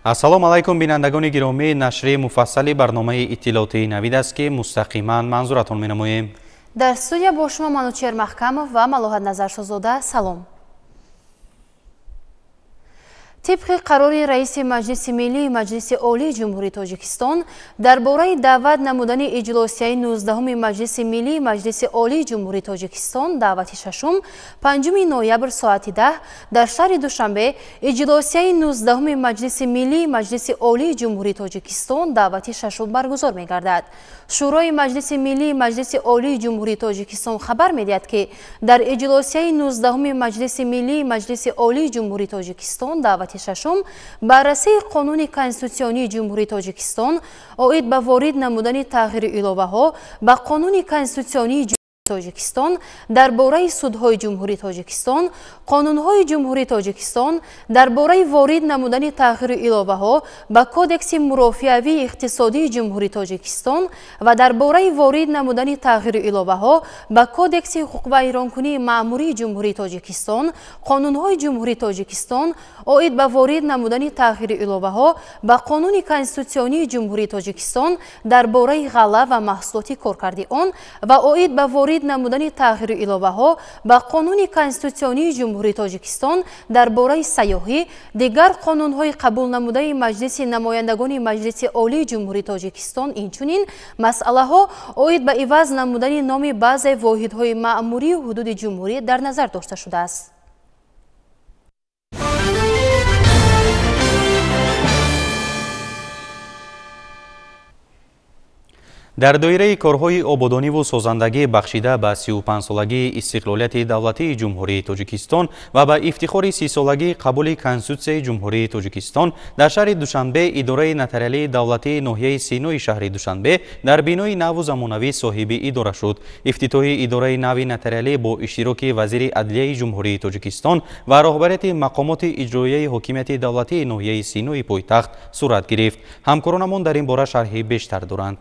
Ассалому алайкум бинандагони гиромӣ, нашри муфассали барномаи иттилоотии Навид аст, ки мустақиман манзуратон менамоем. Дар студия бо шумо Манучер Маҳкамов ва Малоҳат Назаршозода. Салом. Тибқи қарори раиси Маҷлиси Миллии Маҷлиси Олии Ҷумҳурии Тоҷикистон дар бораи даъват намудани иҷлосияи 19-уми Маҷлиси Миллии Маҷлиси Олии Ҷумҳурии Тоҷикистон даъвати шашум 5 ноябр соати 10 дар шаҳри Душанбе иҷлосияи 19-уми Маҷлиси Миллии Маҷлиси Олии Ҷумҳурии Тоҷикистон даъвати шашум баргузор мегардад. Шӯрои Маҷлиси Миллии Маҷлиси Олии Ҷумҳурии Тоҷикистон хабар медиҳад, ки дар иҷлосияи 19-уми Маҷлиси Миллии Маҷлиси Олии Ҷумҳурии Тоҷикистон даъвати шашум баррасии қонуни конститутсионии Ҷумҳурии Тоҷикистон оид ба ворид намудани тағйиру иловаҳо ба қонуни конститутсионии Тоҷикистон дар бораи судҳои Ҷумҳурии Тоҷикистон, қонунҳои Ҷумҳурии Тоҷикистон дар бораи ворид намудани тағйиру иловаҳо ба Кодекси мурофиавии иқтисодии Ҷумҳурии Тоҷикистон ва дар бораи ворид намудани тағйиру иловаҳо ба Кодекси ҳуқуқвайронкунии маъмурии Ҷумҳурии Тоҷикистон, қонунҳои Ҷумҳурии Тоҷикистон оид ба ворид намудани тағйиру иловаҳо ба Қонуни конститутсионии Ҷумҳурии Тоҷикистон дар бораи ғалла ва маҳсулоти коркарди он ва оид ба ворид намудани тағйиру иловаҳо ба Қонуни конститутсионии Ҷумҳурии Тоҷикистон дар бораи сайёҳӣ, дигар қонунҳои қабулнамудаи Маҷлиси намояндагони Маҷлиси Олии Ҷумҳурии Тоҷикистон, инчунин масъалаҳо оид ба иваз намудани номи баъзе воҳидҳои маъмурию ҳудуди ҷумҳурӣ дар назар дошта шудааст. Дар доираи корҳои ободониву созандагӣ бахшида ба 35-солагии истиқлолияти давлатии Ҷумҳурии Тоҷикистон ва ба ифтихори 30-солагии қабули Конститутсияи Ҷумҳурии Тоҷикистон дар шаҳри Душанбе идораи нотариалии давлатии ноҳияи Синои шаҳри Душанбе дар бинои наву замонавӣ соҳиби идора шуд. Ифтитоҳи идораи нави нотариалӣ бо иштироки вазири адлияи Ҷумҳурии Тоҷикистон ва роҳбарияти мақомоти иҷроияи ҳокимияти давлатии ноҳияи Синои пойтахт сурат гирифт. Ҳамкоронамон дар ин бора шарҳи бештар доранд.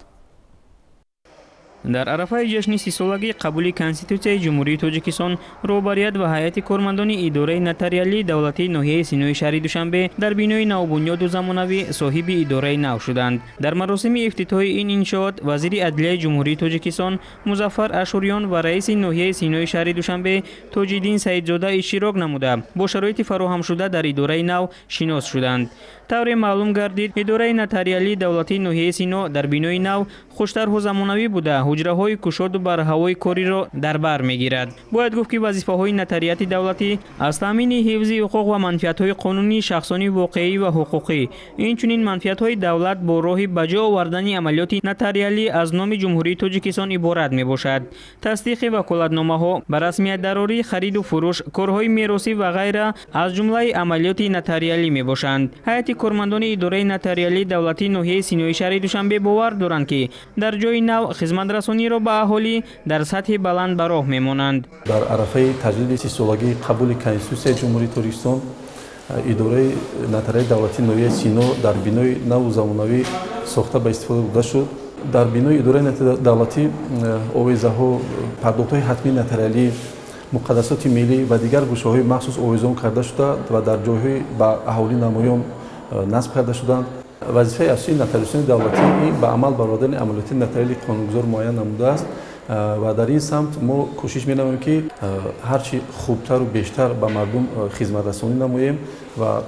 Дар арафаи ҷашни 30-солагии қабули Конститутсияи Ҷумҳурии Тоҷикистон роҳбарият ва ҳайати кормандони идораи нотариалии давлатии ноҳияи Синои шаҳри Душанбе дар бинои навбунёду замонавӣ соҳиби идораи нав шуданд. Дар маросими ифтитоҳи ин иншоот вазири адлияи Ҷумҳурии Тоҷикистон Музаффар Ашуриён ва раиси ноҳияи Синои шаҳри Душанбе Тоҷиддин Саидзода иштирок намуда бо шароити фароҳамшуда дар идораи нав шинос шуданд. Тавре маълум гардид, идораи нотариалии давлатии ноҳияи Сино дар бинои нав хуштарҳу замонавӣ буда, ҳуҷраҳои кушоду барҳавои кориро дар бар мегирад. Бояд гуфт, ки вазифаҳои нотариати давлатӣ аз таъмини ҳифзи ҳуқуқ ва манфиатҳои қонунии шахсони воқеӣ ва ҳуқуқӣ, инчунин манфиатҳои давлат бо роҳи ба ҷо овардани амалиёти нотариалӣ аз номи Ҷумҳурии Тоҷикистон иборат мебошад. Тасдиқи ваколатномаҳо, ба расмият дарории хариду фурӯш, корҳои меросӣ ва ғайра аз ҷумлаи амалиёти нотариалӣ мебошанд. Ҳайати кормандони идораи нотариалии давлатии ноҳияи Синои шаҳри Душанбе бовар доранд, ки дар ҷои нав хизматрасониро ба аҳолӣ дар сатҳи баланд ба роҳ мемонанд. Дар арафаи таҷлили 30-солагии қабули Конститутсияи Ҷумҳурии Тоҷикистон идораи нотариалии давлатии ноҳияи Сино дар бинои наву замонавӣ сохта ба истифода дода шуд. Дар бинои идораи давлатӣ овезаҳо, пардохтҳои ҳатмии нотариалӣ, муқаддасоти миллӣ ва дигар гӯшаҳои махсус овезон карда шуда ва дар ҷойҳои ба аҳолӣ намоён насб карда шуданд. Вазифаи асосии нотариусони давлатӣ ба амал баровардани амалиёти нотариалии қонунгузор муайян намудааст ва дар ин самт мо кӯшиш менамоем, ки ҳарчи хубтару бештар ба мардум хизматрасонӣ намоем ва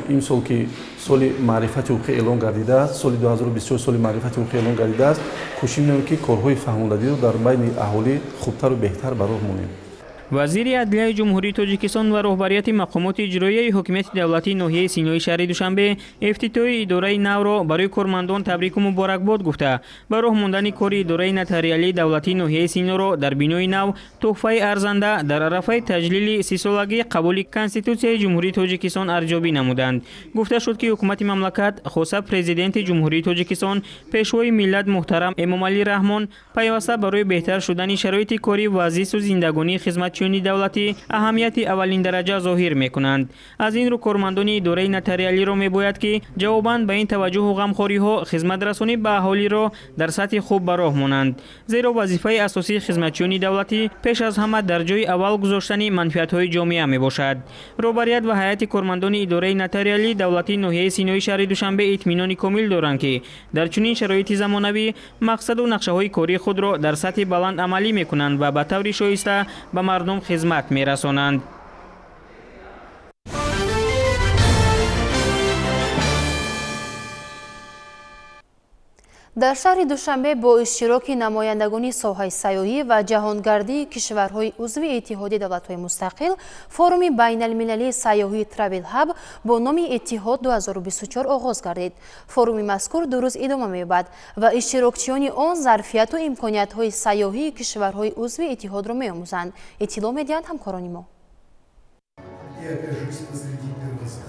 имсол, ки соли маърифати ҳуқуқӣ эълон гардидааст, соли 2024 соли маърифати ҳуқуқӣ эълон гардидааст, кӯшиш менамоем, ки корҳои фаҳмондадиро дар байни аҳолӣ хубтару беҳтар ба роҳ монем. Вазири адлияи Ҷумҳурии Тоҷикистон ва роҳбарияти мақомоти иҷроияи ҳокимияти давлатии ноҳияи Синои шаҳри Душанбе ифтитоҳи идораи навро барои кормандон табрику муборакбод гуфта, ба роҳ мондани кори идораи нотариалии давлатии ноҳияи Синоро дар бинои нав тӯҳфаи арзанда дар арафаи таҷлили 30-солагии қабули Конститутсияи Ҷумҳурии Тоҷикистон арзёбӣ намуданд. Гуфта шуд, ки ҳукумати мамлакат, хоса Президенти Ҷумҳурии Тоҷикистон, Пешвои миллат муҳтарам Эмомалӣ Раҳмон пайваста барои беҳтар шудани шароити корӣ ва зисту зиндагонии хизматчиён хизматчиёни давлатӣ аҳамияти аввалиндараҷа зоҳир мекунанд. Аз ин рӯ кормандони идораи нотариалиро мебояд, ки ҷавобан ба ин таваҷҷӯҳу ғамхориҳо хизматрасонӣ ба аҳолиро дар сатҳи хуб ба роҳ монанд. Зеро вазифаи асосии хизматчиёни давлатӣ пеш аз ҳама дар ҷои аввал гузоштани манфиатҳои ҷомеа мебошад. Роҳбарият ва ҳайати кормандони идораи нотариалии давлатии ноҳияи Синои шаҳри Душанбе итминони комил доранд, ки дар чунин шароити замонавӣ мақсаду нақшаҳои кории худро дар сатҳи баланд амалӣ мекунанд ва ба таври шоиста ба мардум хизмат мерасонанд. Дар шаҳри Душанбе бо иштироки намояндагони соҳаи сайёҳӣ ва ҷаҳонгардии кишварҳои узви Иттиҳоди давлатҳои мустақил форуми байналмилалии сайёҳии Travel Hub бо номи Иттиҳод 2024 оғоз гардид. Форуми мазкур 2 рӯз идома меёбад ва иштирокчиёни он зарфияту имкониятҳои сайёҳии кишварҳои узви Иттиҳодро меомӯзанд. Иттилоъ медиҳанд ҳамкорони мо.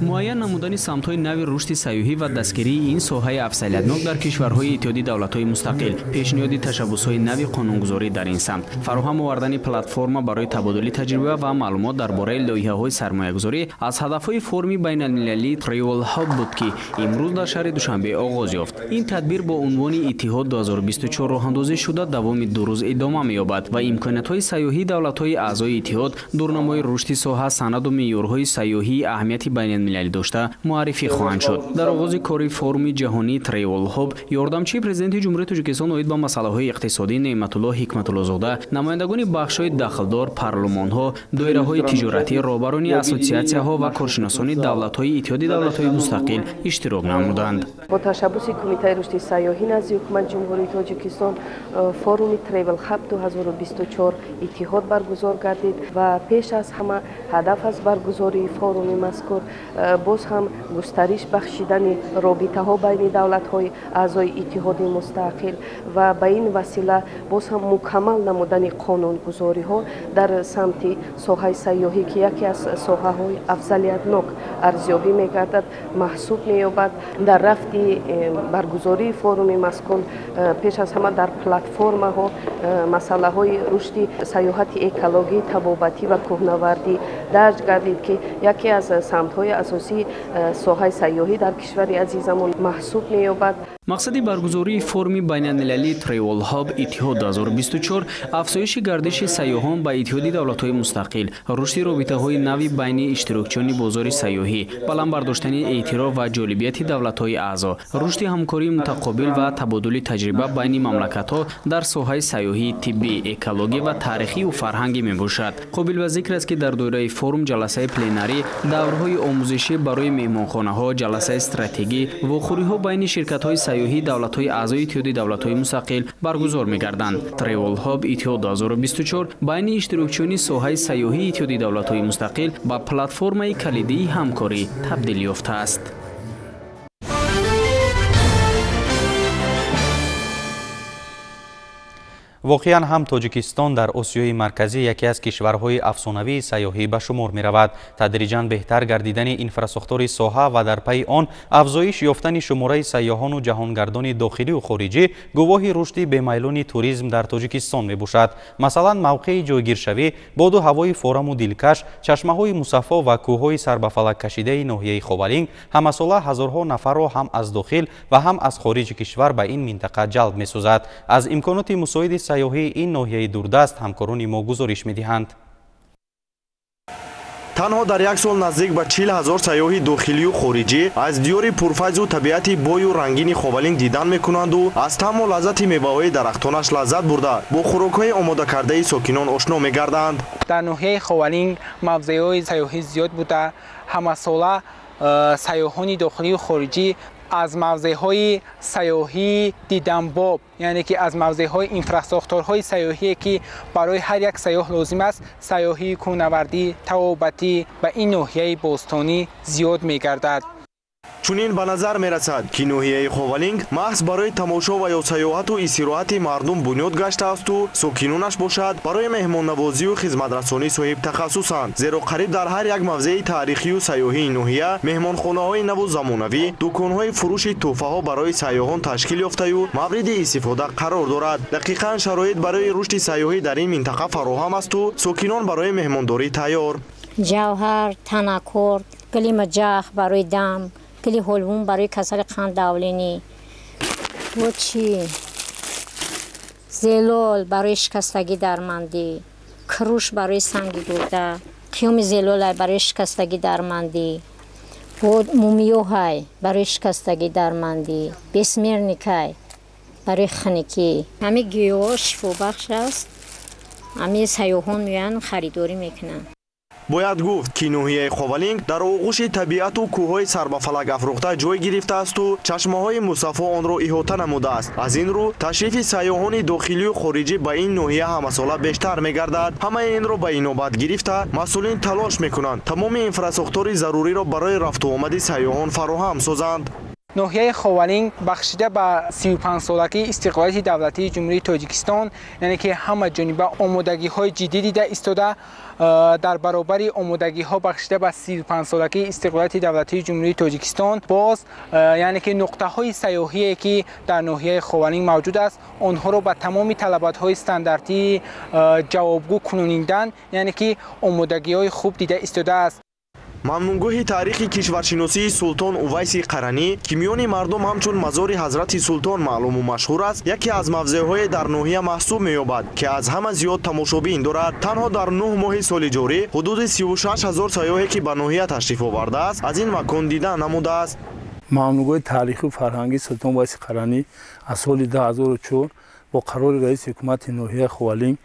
Муайян намудани самтҳои нави рушди сайёҳӣ ва дастгирии ин соҳаи афзалиятнок дар кишварҳои Иттиҳоди давлатҳои мустақил, пешниҳоди ташаббусҳои нави қонунгузорӣ дар ин самт, фароҳам овардани платформа барои табодули таҷриба ва маълумот дар бораи лоиҳаҳои сармоягузорӣ аз ҳадафҳои форуми байналмилалии Travel Hub буд, ки имрӯз дар шаҳри Душанбе оғоз ёфт. Ин тадбир бо унвони Иттиҳод 2024 роҳандозӣ шуда давоми 2 рӯз идома меёбад ва имкониятҳои сайёҳии давлатҳои аъзои Иттиҳод, дурнамои рушди соҳа, санаду меъёрҳои сайёҳии аҳамияти байналмилалӣ дошта муаррифӣ хоҳанд шуд. Дар оғози кори форуми ҷаҳонии Travel Hub ёрдамчии президенти Ҷумҳурии Тоҷикистон оид ба масъалаҳои иқтисодӣ Неъматулло Ҳикматуллозода, намояндагони бахшҳои дахлдор, парлумонҳо, доираҳои тиҷоратӣ, роҳбарони ассотсиатсияҳо ва коршиносони давлатҳои Иттиҳоди давлатҳои мустақил иштирок намуданд. Бо ташаббуси Кумитаи рушди сайёҳӣ назди Ҳукумати Ҷумҳурии Тоҷикистон форуми Travel Hub 2024 Иттиҳод баргузор гардид ва пеш аз ҳама ҳадаф аз баргузории форуми мазкур боз ҳам густариш бахшидани робитаҳо байни давлатҳои аъзои Иттиҳоди мустақил ва ба ин васила боз ҳам мукаммал намудани қонунгузориҳо дар самти соҳаи сайёҳӣ, ки яке аз соҳаҳои афзалиятнок арзёбӣ мегардад, маҳсуб меёбад. Дар рафти баргузории форуми мазкур пеш аз ҳама дар платформаҳо масъалаҳои рушди сайёҳати экологӣ, табобатӣ ва кӯҳнавардӣ дарҷ гардид, ки яке аз самтҳои асосии соҳаи сайёҳӣ дар кишвари азизамон маҳсуб меёбад. Мақсади баргузории форуми байналмилалии Travel Hub Иттиҳод 2024 афзоиши гардиши сайёҳон ба Иттиҳоди давлатҳои мустақил, рушди робитаҳои нави байни иштирокчиёни бозори сайёҳӣ, баланд бардоштани эътироф ва ҷолибияти давлатҳои аъзо, рушди ҳамкории мутақобил ва табодули таҷриба байни мамлакатҳо дар соҳаи сайёҳии тиббӣ, экологӣ ва таърихию фарҳангӣ мебошад. Қобил ба зикр аст, ки дар доираи форум ҷаласаи пленарӣ, даврҳои омӯзишӣ барои меҳмонхонаҳо, ҷаласаи стратегӣ, вохӯриҳо байни ширкатҳои сайёҳии давлатҳои аъзои Иттиҳоди давлатҳои мустақил баргузор мегарданд. Travel Hub Иттиҳод 2024 байни иштирокчиёни соҳаи сайёҳии Иттиҳоди давлатҳои мустақил ба платформаи калидии ҳамкорӣ табдил ёфтааст. Воқеан ҳам Тоҷикистон дар Осиёи Марказӣ яке аз кишварҳои афсонавии сайёҳӣ ба шумор меравад. Тадриҷан беҳтар гардидани инфрасохтори соҳа ва дар пайи он афзоиш ёфтани шумораи сайёҳону ҷаҳонгардони дохилию хориҷӣ гувоҳи рушди бемайлони туризм дар Тоҷикистон мебошад. Масалан, мавқеи ҷойгиршавӣ, боду ҳавои фораму дилкаш, чашмаҳои мусаффо ва кӯҳҳои сарбафалак кашидаи ноҳияи Ховалинг ҳамасола ҳазорҳо нафарро ҳам аз дохил ва ҳам аз хориҷи кишвар ба ин минтақа ҷалб месозад. Аз имконоти мусоиди сайёҳии ин ноҳияи дурдаст ҳамкорони мо гузориш медиҳанд. Танҳо дар як сол наздик ба 40 000 сайёҳи дохилию хориҷӣ аз диёри пурфайзу табиати бою рангини Ховалинг дидан мекунанду аз таъму лаззати меваҳои дарахтонаш лаззат бурда бо хӯрокҳои омодакардаи сокинон ошно мегарданд. Дар ноҳияи Ховалинг мавзеъҳои сайёҳӣ зиёд буда, ҳамасола сайёҳони дохилию хориҷӣ аз мавзеъҳои сайёҳии диданбоб, яъне ки аз мавзеъҳои инфрасохторҳои сайёҳие, ки барои ҳар як сайёҳ лозим аст, сайёҳии кӯҳнавардӣ, табобатӣ ба ин ноҳияи бостонӣ зиёд мегардад. Чунин ба назар мерасад, ки ноҳияи Ховалинг маҳз барои тамошо ва ё сайёҳату истироҳати мардум бунёд гаштаасту сокинонаш бошад барои меҳмоннавозию хизматрасонӣ соҳибтахассусанд. Зеро қариб дар ҳар як мавзеи таърихию сайёҳии ноҳия меҳмонхонаҳои наву замонавӣ, дуконҳои фурӯши тӯҳфаҳо барои сайёҳон ташкил ёфтаю мавриди истифода қарор дорад. Дақиқан шароит барои рушди сайёҳӣ дар ин минтақа фароҳам асту сокинон барои меҳмондорӣ тайёр. Ҷавҳар, танакор, гили маҷах барои дам, гили ҳолвун барои касали қанд давленӣ, бо чӣ зелол барои шикастагӣ дармандӣ, круш барои санги гурда, қиёми зелолай барои шикастагӣ дармандӣ, бо мумиёҳай барои шикастагӣ дармандӣ, бессмертникай барои хунукӣ. Ҳамин гиёҳҳо шифобахш аст, ҳамин сайёҳон меоянд харидорӣ мекунанд. Бояд гуфт, ки ноҳияи Ховалинг дар оғӯши табиату кӯҳҳои сарбафалак афрӯхта ҷой гирифтаасту чашмаҳои мусаффо онро иҳота намудааст. Аз ин рӯ ташрифи сайёҳони дохилию хориҷӣ ба ин ноҳия ҳамасола бештар мегардад. Ҳамаи инро ба инобат гирифта масъулин талош мекунанд тамоми инфрасохтори заруриро барои рафту омади сайёҳон фароҳам созанд. Ноҳияи Ховалинг бахшида ба 35-солагии истиқлолияти давлатии Ҷумҳурии Тоҷикистон, яъне ки ҳама ҷониба омодагиҳои ҷиддӣ дида истода, дар баробари омодагиҳо бахшида ба 35-солагии истиқлолияти давлатии Ҷумҳурии Тоҷикистон боз яъне ки нуқтаҳои сайёҳие ки дар ноҳияи Ховалинг мавҷуд аст, онҳоро ба тамоми талаботҳои стандартии ҷавобгӯ кунонидан, яъне ки омодагиҳои хуб дида истодааст. Мамнунгоҳи таърихи кишваршиносии Султон Увайси Қаранӣ, ки миёни мардум ҳамчун мазори ҳазрати султон маълуму машҳур аст, яке аз мавзеъҳое дар ноҳия маҳсуб меёбад, ки аз ҳама зиёд тамошобин дорад. Танҳо дар 9 моҳи соли ҷорӣ ҳудуди 36 ҳазор сайёҳе ки ба ноҳия ташриф овардааст, аз ин макон дида намудааст. Мамнунгоҳи таърихию фарҳангии Султон Увайси Қаранӣ аз соли 2004 бо қарори раиси ҳукумати ноҳияи Ховалинг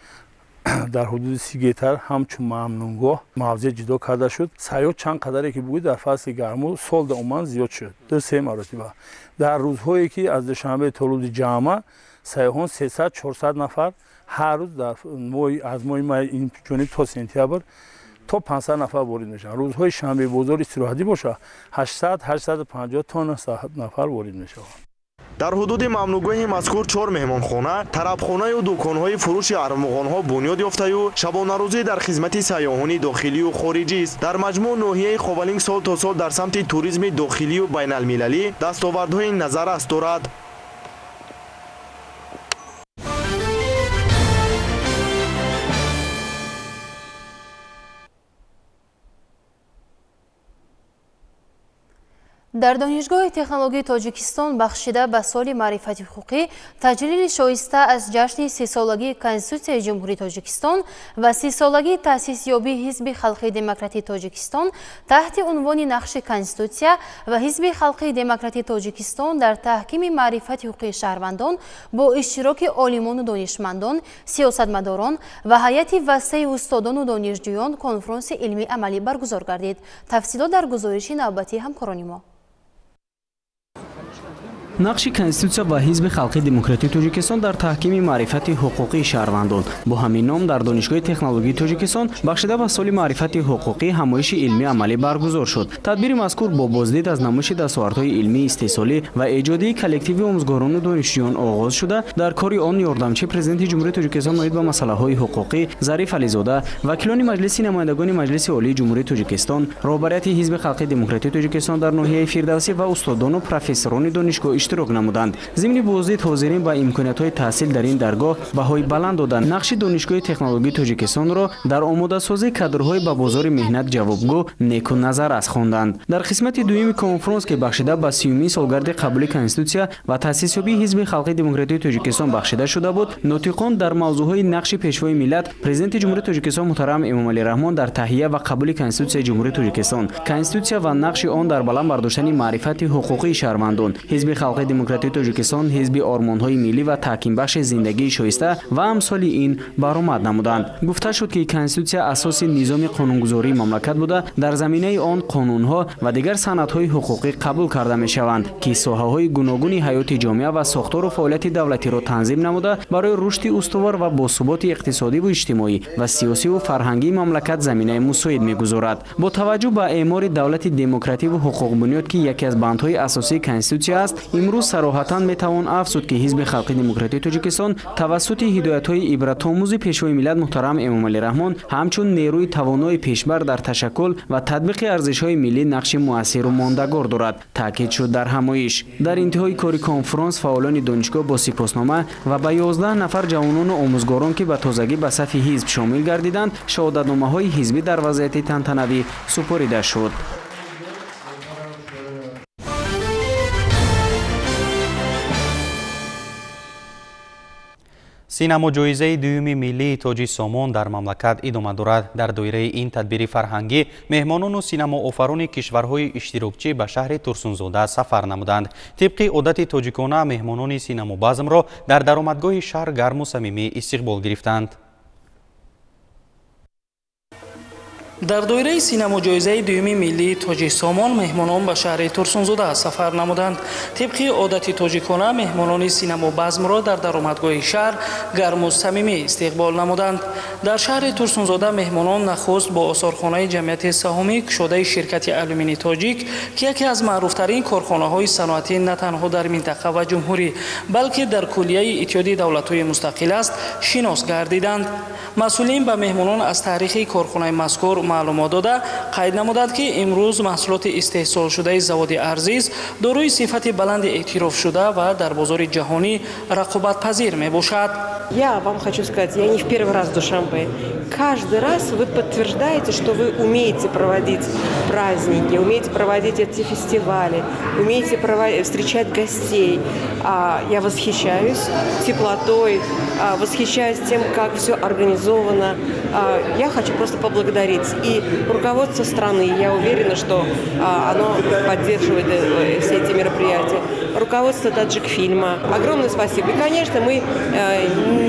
дар ҳудуди 30 гектар ҳамчун мамнунгоҳ мавзеъ ҷудо карда шуд. Сайёҳ чанд қадаре ки буд дар фасли гарму сол да уман зиёд шуд, 2-3 маротиба. Дар рӯзҳое ки аз душанбе то рӯзи ҷамъа сайёҳон 300-400 нафар ҳар рӯз дар аз моҳи май ин ҷониб то сентябр то 500 нафар ворид мешаванд. Рӯзҳои шанбе бозор истироҳатӣ боша 800-850 то 900 нафар ворид мешаванд. Дар ҳудуди мамнугоҳи мазкур 4 меҳмонхона, тарабхонаю дуконҳои фурӯши армуғонҳо бунёд ёфтаю шабонарӯзӣ дар хизмати сайёҳони дохилию хориҷист. Дар маҷмӯъ ноҳияи Ховалинг сол то сол дар самти туризми дохилию байналмилалӣ дастовардҳои назаррас дорад. Дар Донишгоҳи технологияи Тоҷикистон бахшида ба соли маърифати ҳуқуқӣ таҷлили шоиста аз ҷашни 30-солагии Конститутсияи Ҷумҳурии Тоҷикистон ва 30-солагии таъсисёбии Ҳизби халқии демократии Тоҷикистон таҳти унвони нақши Конститутсия ва Ҳизби халқии демократии Тоҷикистон дар таҳкими маърифати ҳуқуқии шаҳрвандон бо иштироки олимону донишмандон, сиёсатмадорон ва ҳайати васеи устодону донишҷӯён конфронси илмии амалӣ баргузор гардид. Тафсилот дар гузориши навбатии ҳамкорони мо. Нақши Конститутсия ва Ҳизби халқии демократии Тоҷикистон дар таҳкими маърифати ҳуқуқии шаҳрвандон. Бо ҳамин ном дар Донишгоҳи технологияи Тоҷикистон бахшида ба соли маърифати ҳуқуқӣ ҳамоиши илмии амалӣ баргузор шуд. Тадбири мазкур бо боздид аз намоиши дастовардҳои илмии истеҳсолӣ ва эҷодии коллективи омӯзгорону донишҷӯён оғоз шуда, дар кори он ёрдамчии Президенти Ҷумҳурии Тоҷикистон оид ба масъалаҳои ҳуқуқӣ Зариф Ализода, вакилони Маҷлиси намояндагони Маҷлиси Олии Ҷумҳурии Тоҷикистон, роҳбарияти Ҳизби халқии демократии Тоҷикистон дар ноҳияи Фирдавсӣ ва устодону профессорони донишгоҳ иштирок намуданд. Зимни боздид ҳозирин ба имкониятҳои таҳсил дар ин даргоҳ баҳои баланд доданд. Нақши Донишгоҳи технологияи Тоҷикистонро дар омодасозии кадрҳои ба бозори меҳнат ҷавобгӯ неку назаррас хонданд. Дар қисмати дуюми конфронс, ки бахшида ба 30-юмин солгарди қабули Конститутсия ва таъсисёбии Ҳизби халқии демократии Тоҷикистон бахшида шуда буд, нотиқон дар мавзӯъҳои нақши Пешвои миллат, Президенти Ҷумҳурии Тоҷикистон муҳтарам Эмомалӣ Раҳмон дар таҳия ва қабули Конститутсияи Ҷумҳурии Тоҷикистон, Конститутсия ва нақши он дар баланд бардоштани маърифати ҳуқуқии шаҳрвандон, Ҳизби халқии Халқи Демократии Тоҷикистон ҳизби ормонҳои миллӣ ва таҳкимбахши зиндагии шоиста ва амсоли ин баромад намуданд. Гуфта шуд, ки Конститутсия асоси низоми қонунгузории мамлакат буда, дар заминаи он қонунҳо ва дигар санадҳои ҳуқуқӣ қабул карда мешаванд, ки соҳаҳои гуногуни ҳаёти ҷомеа ва сохтору фаъолияти давлатиро танзим намуда, барои рушди устувор ва босуботи иқтисодиву иҷтимоӣ ва сиёсиву фарҳангии мамлакат заминаи мусоид мегузорад. Бо таваҷҷӯҳ ба эъмори давлати демокративу ҳуқуқбунёд, ки яке аз бандҳои асосии Конститутсия аст, имрӯз сароҳатан метавон афзуд, ки Ҳизби Халқи Демократии Тоҷикистон тавассути ҳидоятҳои ибратомӯзи Пешвои миллат муҳтарам Эмомалӣ Раҳмон ҳамчун нерӯи тавонои пешбар дар ташаккул ва татбиқи арзишҳои миллӣ нақши муассиру мондагор дорад, таъкид шуд дар ҳамоиш. Дар интиҳои кори конфронс фаъолони донишгоҳ бо сипоснома ва ба 11 нафар ҷавонону омӯзгорон, ки ба тозагӣ ба сафи ҳизб шомил гардиданд, шаҳодатномаҳои ҳизбӣ дар вазъияти тантанавӣ супорида шуд. Синамоҷоизаи дуюми миллии Тоҷи Сомон дар мамлакат идома дорад. Дар доираи ин тадбири фарҳангӣ меҳмонону синамоофарони кишварҳои иштирокчӣ ба шаҳри Турсунзода сафар намуданд. Тибқи одати тоҷикона меҳмонони синамобазмро дар даромадгоҳи шаҳр гарму самимӣ истиқбол гирифтанд. Дар доираи синамоҷоизаи дуюми миллии Тоҷи Сомон меҳмонон ба шаҳри Турсунзода сафар намуданд. Тибқи одати тоҷикона меҳмонони синамобазмро дар даромадгоҳи шаҳр гарму самимӣ истиқбол намуданд. Дар шаҳри Турсунзода меҳмонон нахуст бо осорхонаи ҷамъияти саҳомии кушодаи ширкати алюмини тоҷик, ки яке аз маъруфтарин корхонаҳои саноатӣ на танҳо дар минтақа ва ҷумҳурӣ, балки дар куллияи Иттиҳоди давлатҳои мустақил аст, шинос гардиданд. Масъулин ба меҳмонон аз таърихи корхонаи мазкур маълумот дода, қайд намуданд, ки имрӯз маҳсулоти истеҳсолшудаи заводи арзиз дорои сифати баланди эътирофшуда ва дар бозори ҷаҳонӣ рақобатпазир мебошад. Я вам хочу сказать, я не в первый раз в Душанбе. Каждый раз вы подтверждаете, что вы умеете проводить праздники, умеете проводить эти фестивали, умеете встречать гостей. Я восхищаюсь теплотой, восхищаюсь тем, как все организовано. Я хочу просто поблагодарить и руководство страны. Я уверена, что оно поддерживает все эти мероприятия. Руководство Таджикфильма. Огромное спасибо. И, конечно, мы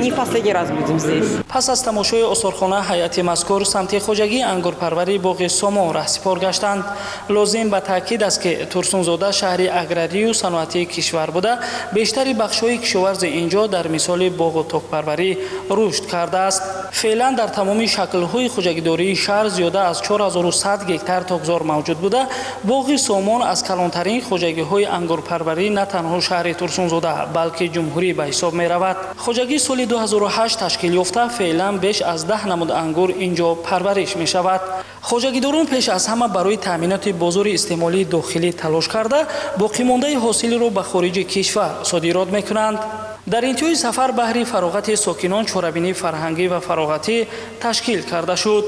не в последний раз будем здесь. Пас аз тамошои осорхона ҳайати мазкур самти хоҷагии ангурпарварии боғи Сомон раҳсипор гаштанд. Лозим ба таъкид аст, ки Турсунзода шаҳри аграрию саноатии кишвар буда, бештари бахшҳои кишоварзи инҷо дар мисоли боғу токпарварӣ рушд кардааст. Феълан дар тамоми шаклҳои хоҷагидории шаҳр зиёда аз 4100 гектар токзор мавҷуд буда, боғи Сомон аз калонтарин хоҷагиҳои ангурпарварӣ на танҳо шаҳри Турсунзода, балки ҷумҳурӣ ба ҳисоб меравад. Хоҷагӣ соли 2008 ташкил ёфта, феълан беш аз 10 намуд ангур инҷо парвариш мешавад. Хоҷагидорон пеш аз ҳама барои таъминоти бозори истеъмолии дохилӣ талош карда, боқимондаи ҳосилиро ба хориҷи кишвар содирот мекунанд. Дар интиҳои сафар баҳри фароғати сокинон чорабинии фарҳангӣ ва фароғатӣ ташкил карда шуд.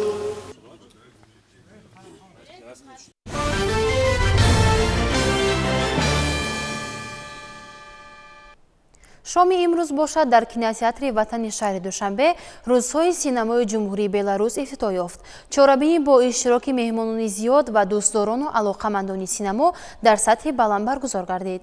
Шоми имрӯз бошад дар кинотеатри Ватани шаҳри Душанбе рӯзҳои синамои Ҷумҳурии Беларус ифтитоҳ ёфт. Чорабинӣ бо иштироки меҳмонони зиёд ва дӯстдорону алоқамандони синамо дар сатҳи баланд баргузор гардид.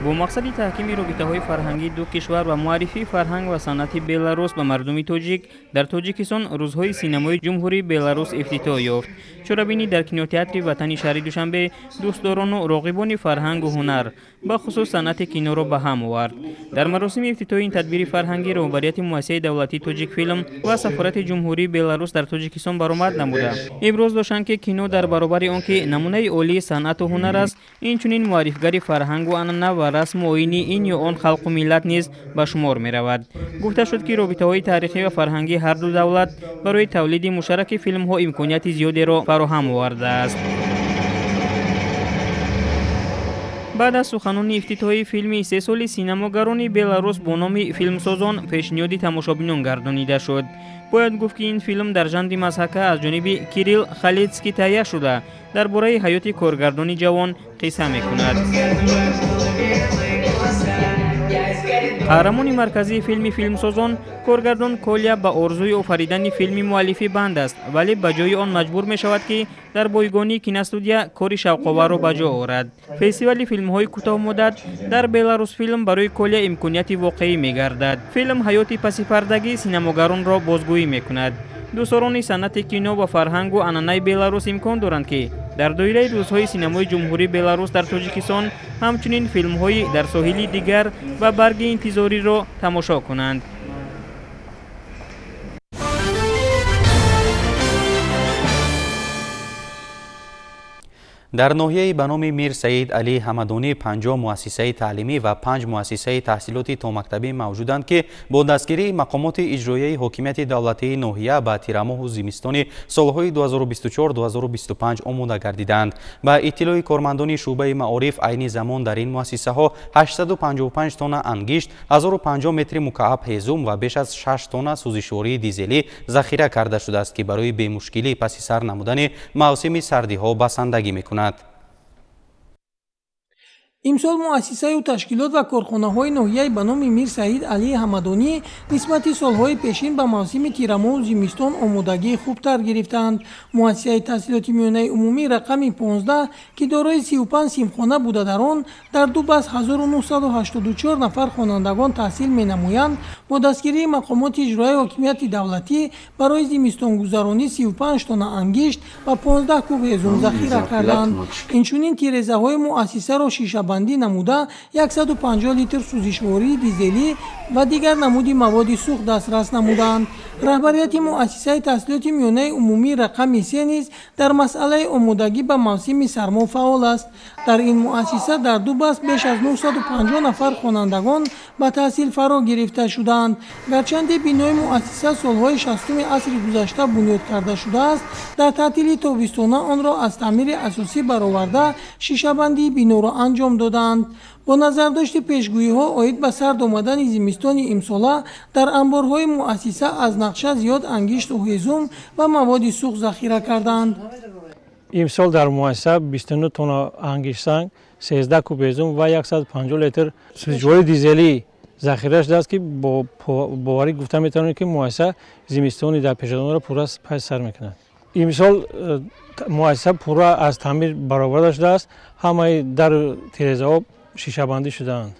Бо мақсади таҳкими робитаҳои фарҳангии ду кишвар ва муаррифии фарҳанг ва санъати Беларус ба мардуми тоҷик дар Тоҷикистон рӯзҳои синамои Ҷумҳурии Беларус ифтитоҳ ёфт. Чорабинӣ дар кинотеатри Ватани шаҳри Душанбе дӯстдорону роғибони фарҳангу ҳунар, бахусус санъати киноро ба ҳам овард. Дар маросими ифтитоҳи ин тадбири фарҳангӣ роҳбарияти муассисаи давлатии Тоҷикфилм ва сафорати Ҷумҳурии Беларус дар Тоҷикистон баромад намуда. Иброз доштанд, ки кино дар баробари он ки намунаи олии санъату ҳунар аст, инчунин муаррифгари фарҳангу анъана ва расму оини ин ё он халқу миллат низ ба шумор меравад. Гуфта шуд, ки робитаҳои таърихӣ ва фарҳангии ҳар ду давлат барои тавлиди муштараки филмҳо имконияти зиёдеро фароҳам овардааст. Баъд аз суханони ифтитоҳии филми истеҳсоли синамогарони Беларус бо номи «Филмсозон» пешниҳоди тамошобинон гардонида шуд. Бояд гуфт, ки ин филм дар жанри мазҳака аз ҷониби Кирилл Халецкий таҳия шуда, дар бораи ҳаёти коргардони ҷавон қисса мекунад. Қаҳрамони марказии филми филмсозон коргардон Колия ба орзуи офаридани филми муаллифӣ банд аст, вале ба ҷои он маҷбур мешавад, ки дар бойгонии киностудия кори шавқоварро ба ҷо орад. Фестивали филмҳои кӯтоҳмуддат дар Беларусфилм барои Колия имконияти воқеӣ мегардад. Филм ҳаёти пасипардагии синамогаронро бозгӯӣ мекунад. Дӯстдорони санъати кино ва фарҳангу анъанаи Беларус имкон доранд, ки дар доираи рӯзҳои синамои ҷумҳурии Беларус дар Тоҷикистон ҳамчунин филмҳои дар соҳили дигар ва барги интизориро тамошо кунанд. Дар ноҳияи ба номи Мир Саид Алӣ Ҳамадонӣ 50 муассисаи таълимӣ ва 5 муассисаи таҳсилоти томактабӣ мавҷуданд, ки бо дастгирии мақомоти иҷроияи ҳокимияти давлатии ноҳия ба тирамоҳу зимистони солҳои 2024-2025 омода гардиданд. Ба иттилои кормандони шӯъбаи маориф, айни замон дар ин муассисаҳо 855 тонна ангишт, 1050 метри мукааб ҳезум ва беш аз 6 тонна сӯзишвории дизелӣ захира карда шудааст, ки барои бемушкилӣ паси сар намудани мавсими сардиҳо басандагӣ мекунад. Имсол муассисаю ташкилот ва корхонаҳои ноҳияи ба номи Мир Саид Алии Ҳамадонӣ нисбати солҳои пешин ба мавсими тирамоҳу зимистон омодагии хубтар гирифтаанд. Муассисаи таҳсилоти миёнаи умумӣ рақами 15, ки дорои 35 синфхона буда, дар он дар ду баст 1984 нафар хонандагон таҳсил менамоянд, бо дастгирии мақомоти иҷроияи ҳокимияти давлатӣ барои зимистонгузаронӣ 35 тонна ангишт ва 15 куб ҳезум захира карданд. Инчунин тирезаҳои муассисаро шишабандӣ намуда 150 литр сӯзишвории дизелӣ ва дигар намуди маводи сӯхт дастрас намуданд. Раҳбарияти муассисаи таҳсилоти миёнаи умумӣ рақами 3 низ дар масъалаи омодагӣ ба мавсими сармо фаъол аст. Дар ин муассиса дар ду баст беш аз 950 нафар хонандагон ба таҳсил фаро гирифта шудаанд. Гарчанде бинои муассиса солҳои 60-уми асри гузашта бунёд карда шудааст, дар таътили тобистона онро аз таъмири асосӣ бароварда шишабандии биноро анҷом доданд. Бо назардошти пешгӯиҳо оид ба сард омадани зимистони имсола дар анборҳои муассиса аз нақша зиёд ангишту ҳезум ва маводи сӯхт захира карданд. Имсол дар муассиса 29 тонна ангиштсанг, 13 куб ҳезум ва 150 литр сӯзишвории дизелӣ захира шудааст, ки бо боварӣ гуфта метавонем, ки муассиса зимистони дар пешадонро пурра пас сар мекунад. Имсол муассиса пурра аз таъмир бароварда шудааст, ҳамаи дару тирезаҳо шишабандӣ шудаанд.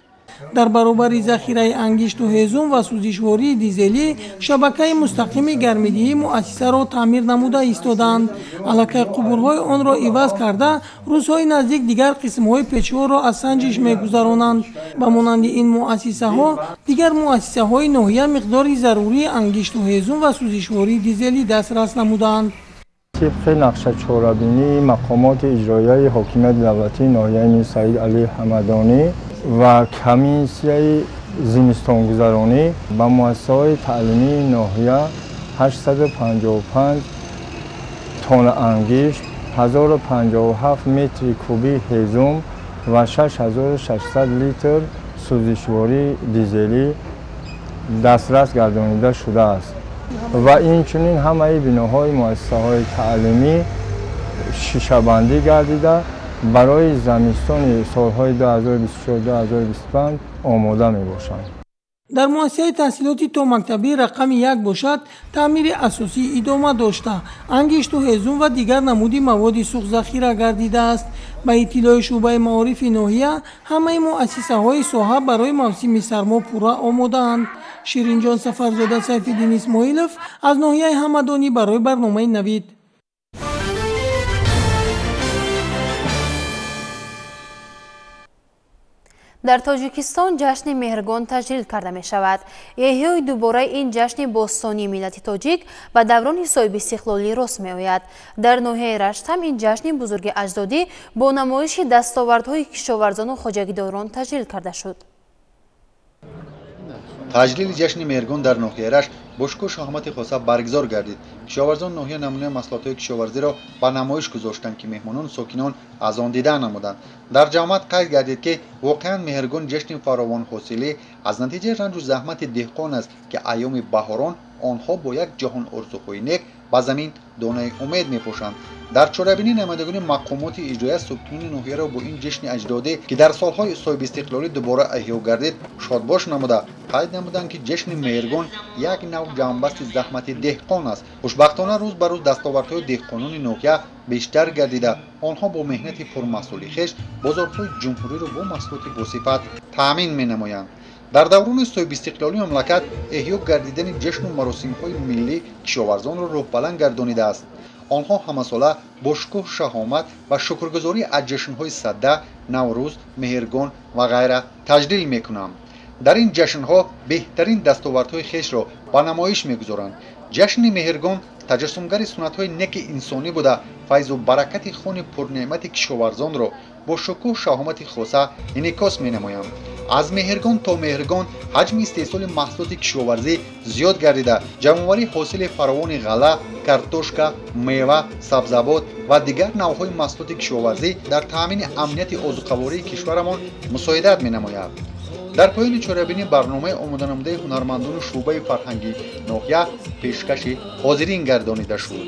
Дар баробари захираи ангишту ҳезум ва сӯзишвории дизелӣ шабакаи мустақими гармидиҳии муассисаро таъмир намуда истодаанд. Аллакай қубурҳои онро иваз карда, рӯзҳои наздик дигар қисмҳои печҳоро аз санҷиш мегузаронанд. Ба монанди ин муассисаҳо дигар муассисаҳои ноҳия миқдори зарурии ангишту ҳезум ва сӯзишвории дизелӣ дастрас намудаанд. Тибқи нақшачорабинии мақомоти иҷроияи ҳокимияти давлатии ноҳияи Мир Саид Алии Ҳамадонӣ ва комиссияи зимистонгузаронӣ ба муассисаҳои таълимии ноҳия 855 тонна ангишт, 1057 метри кубии ҳезум ва 6600 литр сӯзишвории дизелӣ дастрас гардонида шудааст. Ва инчунин ҳамаи биноҳои муассисаҳои таълимӣ шишабандӣ гардида барои зимистони солҳои 2024-2025 омода мебошанд. Дар муассисаи таҳсилоти томактабӣ рақами 1 бошад, таъмири асосӣ идома дошта, ангишту ҳезум ва дигар намуди маводи сӯхт захира гардидааст. Ба иттилои шӯъбаи маорифи ноҳия, ҳамаи муассисаҳои соҳа барои мавсими сармо пурра омодаанд. Ширинҷон Сафарзода, Сайфиддин Исмоилов аз ноҳияи Ҳамадонӣ барои барномаи Навид. Дар Тоҷикистон ҷашни Меҳргон таҷлил карда мешавад. Эҳёи дубораи ин ҷашни бостонии миллати тоҷик ба даврони соҳибистиқлолӣ рост меояд. Дар ноҳияи Рашт ҳам ин ҷашни бузурги аҷдодӣ бо намоиши дастовардҳои кишоварзону хоҷагидорон таҷлил карда шуд. Таҷлили ҷашни Меҳргон дар ноҳияи Рашт бо шукӯҳу шаҳомати хоса баргузор гардид. Кишоварзон ноҳия намунаи маҳсулотҳои кишоварзиро ба намоиш гузоштанд, ки меҳмонону сокинон аз он дида намуданд. Дар ҷамоат қайд гардид, ки воқеан Меҳргон ҷашни фаровонҳосилӣ аз натиҷаи ранҷу заҳмати деҳқон аст, ки айёми баҳорон онҳо бо як ҷаҳон орзуҳои нек Ба замин донаи умед мепошанд. Дар чорабинӣ намояндагони мақомоти иҷроия сокинони ноҳияро бо ин ҷашни аҷдодӣ, ки дар солҳои соҳибистиқлолӣ дубора эҳё гардид, шодбош намуда, қайд намуданд, ки ҷашни Меҳргон як нав ҷамъбасти заҳмати деҳқон аст. Хушбахтона, рӯз ба рӯз дастовардҳои деҳқонони ноҳия бештар гардида, онҳо бо меҳнати пурмаҳсули хеш бозорҳои ҷумҳуриро бо маҳсулоти босифат таъмин менамоянд. Дар даврони соҳибистиқлолии мамлакат эҳё гардидани ҷашну маросимҳои миллӣ кишоварзонро рӯҳбаланд гардонидааст. Онҳо ҳамасола бо шукӯҳ, шаҳомат ва шукргузорӣ аз ҷашнҳои Садда, Наврӯз, Меҳргон ва ғайра таҷлил мекунанд. Дар ин ҷашнҳо беҳтарин дастовардҳои хешро ба намоиш мегузоранд. Ҷашни Меҳргон таҷассумгари суннатҳои неки инсонӣ буда, файзу баракати хони пурнеъмати кишоварзонро бо шукӯҳ, шаҳомати хоса инъикос менамоянд. Аз Меҳргон то Меҳргон ҳаҷми истеҳсоли маҳсулоти кишоварзӣ зиёд гардида, ҷамъоварии ҳосили фаровони ғалла, картошка, мева, сабзавот ва дигар навъҳои маҳсулоти кишоварзӣ дар таъмини амнияти озуқавории кишварамон мусоидат менамояд. Дар поёни чорабинӣ барномаи омоданамудаи ҳунармандони шӯъбаи фарҳангии ноҳия пешкаши ҳозирин гардонида шуд.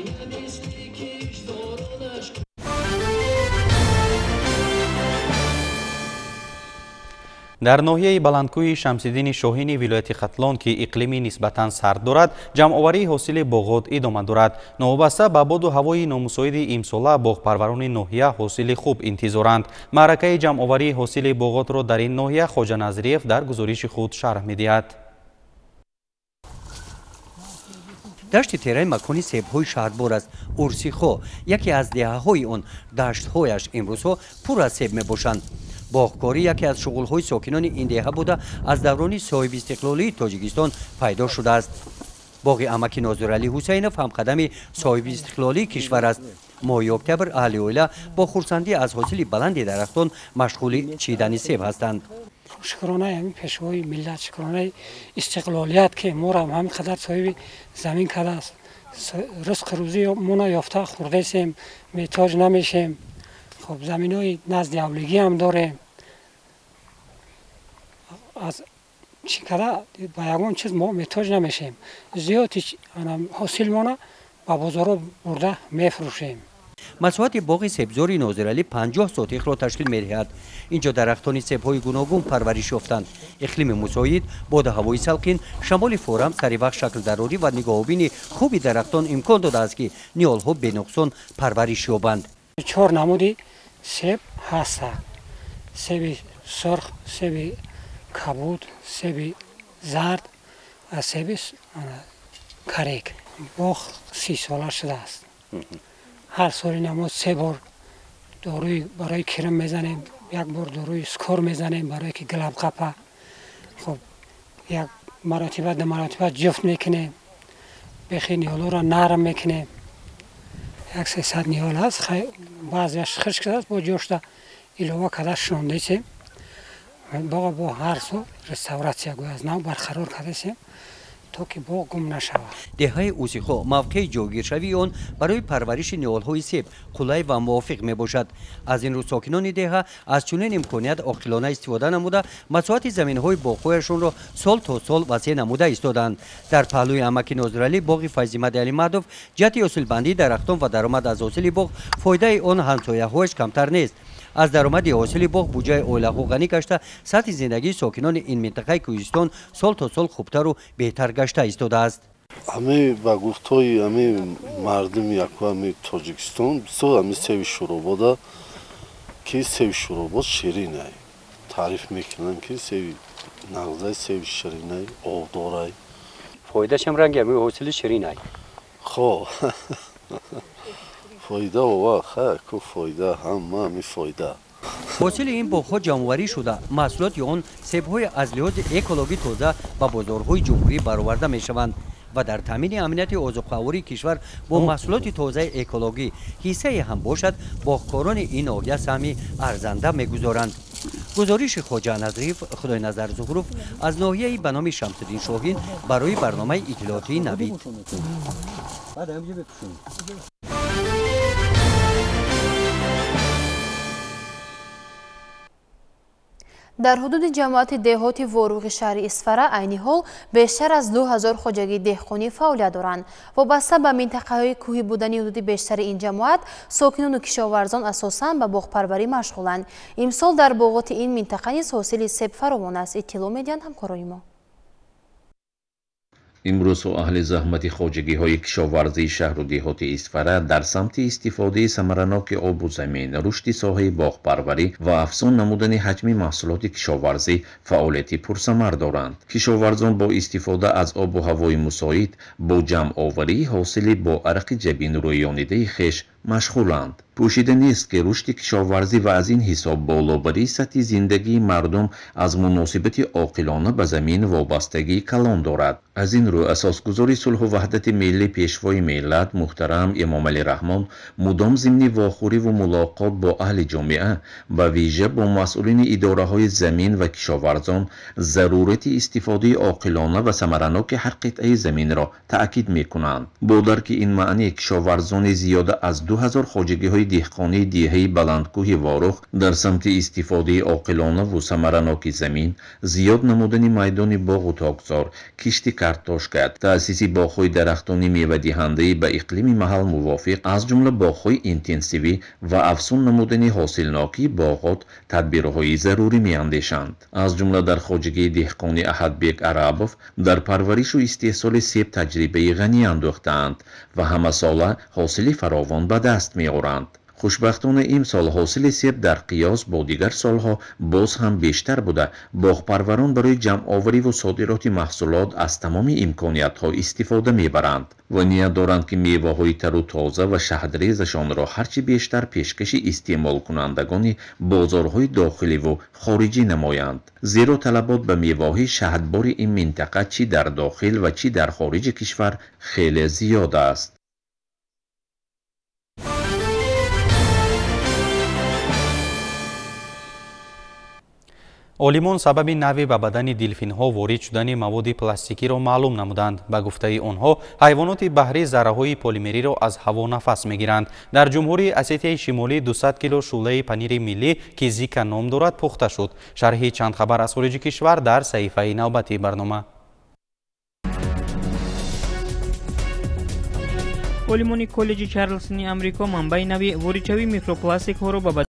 Дар ноҳияи баландкӯҳи Шамсиддини Шоҳини вилояти Хатлон, ки иқлими нисбатан сард дорад, ҷамъоварии ҳосили боғот идома дорад. Новобаста ба боду ҳавои номусоиди имсола, боғпарварони ноҳия ҳосили хуб интизоранд. Маъракаи ҷамъоварии ҳосили боғотро дар ин ноҳия Хоҷа Назриев дар гузориши худ шарҳ медиҳад. Дашти Тераи макони себҳои шаҳрбор аст. Урсихо яке аз деҳаҳои он, даштҳояш имрӯзҳо пур аз себ мебошанд. Боғкорӣ яке аз шуғлҳои сокинони ин деҳа буда, аз даврони соҳибистиқлолии Тоҷикистон пайдо шудааст. Боғи амаки Нозиралӣ Ҳусайнов ҳамқадами соҳибистиқлолии кишвар аст. Моҳи октябр аҳли оила бо хурсандӣ аз ҳосили баланди дарахтон машғули чидани себ ҳастанд. Шукронаи ҳамин пешвои миллат, шукронаи истиқлолият, ки моро ҳамин қадар соҳиби замин кардааст. Ризқу рӯзӣ мона ёфта хӯрдесем, меҳтоҷ намешем. Хоб, заминҳои назди ҳавлигӣ ҳам дорем. Аз чӣ када ба ягон чиз мо меҳтоҷ намешем. Зиёди ҳосилмона ба бозорҳо бурда мефурӯшем. Масоҳати боғи себзори Нозиралӣ 50 сотихро ташкил медиҳад. Инҷо дарахтони себҳои гуногун парвариш ёфтанд. Иқлими мусоид, боду ҳавои салқин, шамоли форам, саривақт шаклдарорӣ ва нигоҳубини хуби дарахтон имкон додааст, ки ниҳолҳо бенуқсон парвариш ёбанд. 4 намуди себ ҳастанд: себи сурх, себи кабуд, себи зард ва себи карек. Боғ 30 сола шудааст. Ҳар соли намо 3 бор доруи барои кирм мезанем, як бор доруи скор мезанем барои ки галаб қапа. Хоб, як маротиба, 2 маротиба ҷуфт мекунем, бехи ниҳолҳоро нарм мекунем. 300 ниҳол ҳаст, баъзеаш хушк шудааст, бо ҷошта илова карда шинондесем. Боғ бо ҳар сол реставратсия гӯя аз нав барқарор кардесем, то ки боғ гум нашавад. Деҳаи Усихо мавқеи ҷойгиршавии он барои парвариши ниҳолҳои себ қулай ва мувофиқ мебошад. Аз ин рӯ сокинони деҳа аз чунин имконият оқилона истифода намуда, масоҳати заминҳои боғҳояшонро сол то сол васеъ намуда истоданд. Дар паҳлӯи амаки Нозиралӣ боғи Файзимади Алимадов ҷиҳати ҳосилбандии дарахтон ва даромад аз ҳосили боғ фоидаи он ҳамсояҳояш камтар нест. Аз даромади ҳосили боғ буҷаи оилаҳо ғанӣ гашта, сатҳи зиндагии сокинони ин минтақаи кӯҳистон сол то сол хубтару беҳтар гашта истодааст. Ҳамаи ба гуфтҳои ҳамаи мардуми яку ҳамаи Тоҷикистон бисёр ҳамаи себи Шӯробода, ки себи Шӯробод ширинай. Таъриф мекунанд, ки себи нағзай, себи ширинай, обдорай. Фоидашам ранги ҳамаи ҳосили ширинай. Хо. Фоида ова, ха, ку фоида, ҳама ҳами фоида. Ҳосили ин боғҳо ҷамъоварӣ шуда, маҳсулоти он себҳои аз лиҳози экологӣ тоза ба бозорҳои ҷумҳурӣ бароварда мешаванд ва дар таъмини амнияти озуқавории кишвар бо маҳсулоти тозаи экологӣ ҳиссае ҳам бошад, боғкорони ин ноҳия саҳми арзанда мегузоранд. Гузориши Хоҷа Назриев, Худойназар Зуҳуров аз ноҳияи ба номи Шамсиддин Шоҳин барои барномаи иттилоотии Навид. Дар ҳудуди ҷамоати деҳоти Воруғи шаҳри Исфара айни ҳол бештар аз 2000 хоҷагии деҳқонӣ фаъолият доранд. Вобаста ба минтақаҳои кӯҳӣ будани ҳудуди бештари ин ҷамоат, сокинону кишоварзон асосан ба боғпарварӣ машғуланд. Имсол дар боғоти ин минтақа низ ҳосили себ фаровон аст, иттилоъ медиҳанд ҳамкорони мо. Имрӯзҳо аҳли заҳмати хоҷагиҳои кишоварзии шаҳру деҳоти Исфара дар самти истифодаи самараноки обу замин, рушди соҳаи боғпарварӣ ва афзун намудани ҳаҷми маҳсулоти кишоварзӣ фаъолияти пурсамар доранд. Кишоварзон бо истифода аз обу ҳавои мусоид бо ҷамъоварии ҳосили бо арақи ҷабин рӯёнидаи хеш машғуланд. Пӯшида нест, ки рушди кишоварзӣ ва аз ин ҳисоб болобарии сатҳи зиндагии мардум аз муносибати оқилона ба замин вобастагии калон дорад. Аз ин рӯ асосгузори сулҳу ваҳдати миллӣ, пешвои миллат муҳтарам Эмомалӣ Раҳмон мудом зимни вохӯриву мулоқот бо аҳли ҷомеа, ба вижа бо масъулини идораҳои замин ва кишоварзон, зарурати истифодаи оқилона ва самараноки ҳар қитъаи заминро таъкид мекунанд. Бо дарки ин маънӣ, кишоварзони зиёда аз 2000 хоҷагиҳои деҳқонии деҳаи баландкӯҳи Ворух дар самти истифодаи оқилонаву самараноки замин, зиёд намудани майдони боғу токзор, кишти картошка, таъсиси боғҳои дарахтони мевадиҳандаи ба иқлими маҳал мувофиқ, аз ҷумла боғҳои интенсивӣ ва афзун намудани ҳосилнокии боғот тадбирҳои зарурӣ меандешанд. Аз ҷумла дар хоҷагии деҳқони Аҳадбек Арабов дар парваришу истеҳсоли себ таҷрибаи ғанӣ андӯхтаанд ва ҳамасола ҳосили фаровон ба даст меоранд. Хушбахтона имсол ҳосили себ дар қиёс бо дигар солҳо боз ҳам бештар буда, боғпарварон барои ҷамъовариву содироти маҳсулот аз тамоми имкониятҳо истифода мебаранд ва ният доранд, ки меваҳои тару тоза ва шаҳдрезашонро ҳарчи бештар пешкаши истеъмолкунандагони бозорҳои дохиливу хориҷӣ намоянд. Зеро талабот ба меваҳои шаҳдбори ин минтақа чӣ дар дохил ва чӣ дар хориҷи кишвар хеле зиёд аст. Олимон сабаби нави ба бадани делфинҳо ворид шудани маводи пластикиро маълум намуданд. Ба гуфтаи онҳо, ҳайвоноти баҳрӣ зарраҳои полимериро аз ҳаво нафас мегиранд. Дар Ҷумҳурии Осетияи Шимолӣ 200 кило шӯлаи панири миллӣ, ки зика ном дорад, пухта шуд. Шарҳи чанд хабар аз хориҷи кишвар дар саҳифаи навбатии барнома. Олимони коллеҷи Чарлсони Амрико манбаи нави воридшавии микропластикҳоро ба